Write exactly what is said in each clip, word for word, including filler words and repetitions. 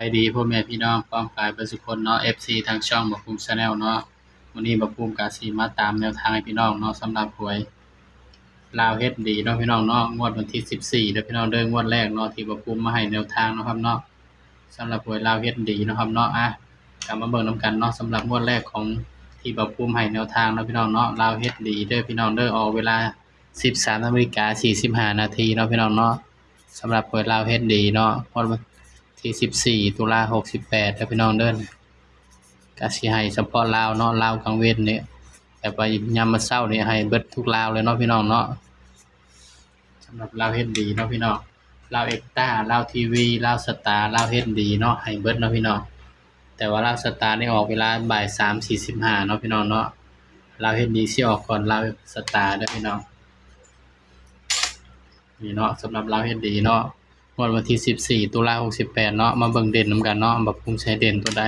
ไปดีพ่อแม่พี่น้องป้องปายเบิดสุคนเนาะ เอฟซี ทางช่องบ่าวภูมิ Channel เนาะ มื้อนี้บ่าวภูมิกะสิมาตามแนวทางให้พี่น้องเนาะ สำหรับหวยลาวเฮ็ดดีเนาะพี่น้องเนาะ งวดวันที่สิบสี่เด้อพี่น้องเด้อ งวดแรกเนาะ ที่บ่าวภูมิมาให้แนวทางเนาะครับเนาะ สำหรับหวยลาวเฮ็ดดีเนาะครับเนาะ อ่ะ กลับมาเบิ่งนำกันเนาะ สำหรับงวดแรกของที่บ่าวภูมิให้แนวทางเนาะพี่น้องเนาะ ลาวเฮ็ดดีเด้อพี่น้องเด้อ ออกเวลา สิบสามนาฬิกาสี่สิบห้านาทีเนาะพี่น้องเนาะ สำหรับหวยลาวเฮ็ดดีเนาะ งวดวันที่สิบสี่ตุลาหกสิบแปดเด้อพี่น้องเด้อ กะสิให้เฉพาะลาวเนาะ ลาวกลางเว็นนี่ แต่ว่ายามมื้อเช้านี่ให้เบิดทุกลาวเลยเนาะพี่น้องเนาะ สำหรับลาวเฮ็ดดีเนาะพี่น้อง ลาวเอ็กต้า ลาวทีวี ลาวสตาร์ ลาวเฮ็ดดีเนาะ ให้เบิดเนาะพี่น้อง แต่ว่าลาวสตาร์นี่ออกเวลาบ่ายสามสี่สิบห้าเนาะพี่น้องเนาะ ลาวเฮ็ดดีสิออกก่อนลาวสตาร์เด้อพี่น้อง นี่เนาะ สำหรับลาวเฮ็ดดีเนาะ งวดวันที่สิบสี่ตุลาหกสิบแปดเนาะ มาเบิ่งเด่นนำกันเนาะ บ่าวภูมิสิให้เด่นตัวใด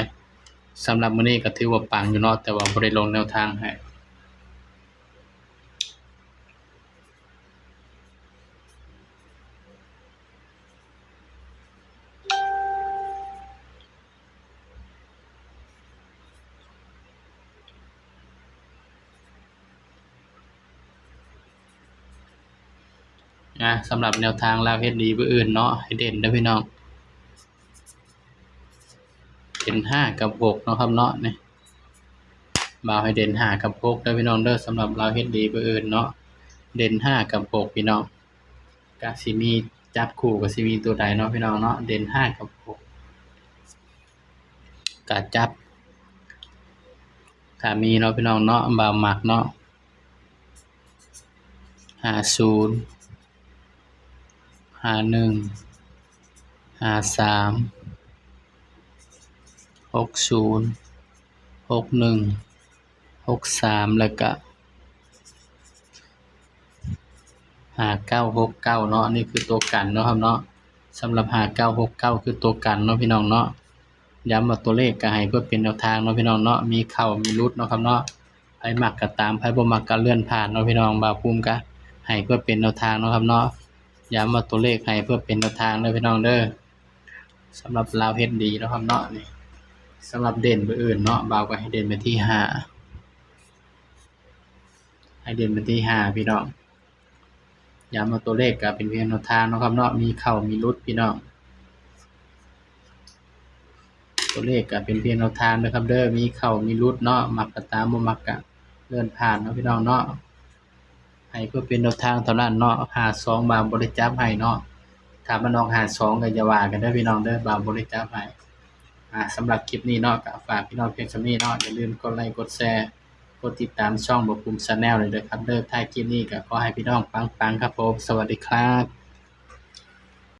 สำหรับมื้อนี้ก็ถือว่าปังอยู่เนาะ แต่ว่าบ่ได้ลงแนวทางให้ อ่ะ สำหรับแนวทางลาวเฮ็ดดีมื้ออื่นเนาะ ให้เด่นเด้อพี่น้อง เด่นห้ากับหกเนาะครับเนาะ นี่ บ่าวให้เด่นห้ากับหกเด้อพี่น้องเด้อ สำหรับลาวเฮ็ดดีมื้ออื่นเนาะ เด่นห้ากับหกพี่น้อง กะสิมีจับคู่กะสิมีตัวใดเนาะพี่น้องเนาะ เด่นห้ากับหก กะจับ ถ้ามีเนาะพี่น้องเนาะ บ่าวมักเนาะ ห้าศูนย์ ห้าหนึ่ง ห้าสาม หกศูนย์ หกหนึ่ง หกสาม แล้วกะ ห้าเก้าหกเก้าเนาะ อันนี้คือตัวกันเนาะครับเนาะ สำหรับห้าเก้าหกเก้าคือตัวกันเนาะพี่น้องเนาะ ย้ำว่าตัวเลขกะให้เพื่อเป็นแนวทางเนาะพี่น้องเนาะ มีเข้ามีหลุดเนาะครับเนาะ ไผมักกะตาม ไผบ่มักกะเลื่อนผ่านเนาะพี่น้อง บ่าวภูมิกะให้เพื่อเป็นแนวทางเนาะครับเนาะ ย้ำว่าตัวเลขให้เพื่อเป็นแนวทางเด้อพี่น้องเด้อ สำหรับลาวเฮ็ดดีเนาะครับเนาะ นี่ สำหรับเด่นมื้ออื่นเนาะ บ่าวก็ให้เด่นไปที่ห้า ให้เด่นไปที่ห้าพี่น้อง ย้ำว่าตัวเลขกะเป็นเพียงแนวทางเนาะครับเนาะ มีเข้ามีหลุดพี่น้อง ตัวเลขกะเป็นเพียงแนวทางนะครับเด้อ มีเข้ามีหลุดเนาะ มักกะตาม บ่มักกะเลื่อนผ่านเนาะพี่น้องเนาะ ให้เพื่อเป็นแนวทางเท่านั้นเนาะ ห้าสอง บ่าวบ่ได้จับให้เนาะ ถ้ามันออกห้าสองก็อย่าว่ากันเด้อพี่น้องเด้อ บ่าวบ่ได้จับให้ อ่า สำหรับคลิปนี้เนาะ ก็ฝากพี่น้องเพียงส่ำนี้เนาะ อย่าลืมกดไลค์กดแชร์ กดติดตามช่องบ่าวภูมิ Channel เลยเด้อครับเด้อ ท้ายคลิปนี้ก็ขอให้พี่น้องปังๆครับผม สวัสดีครับ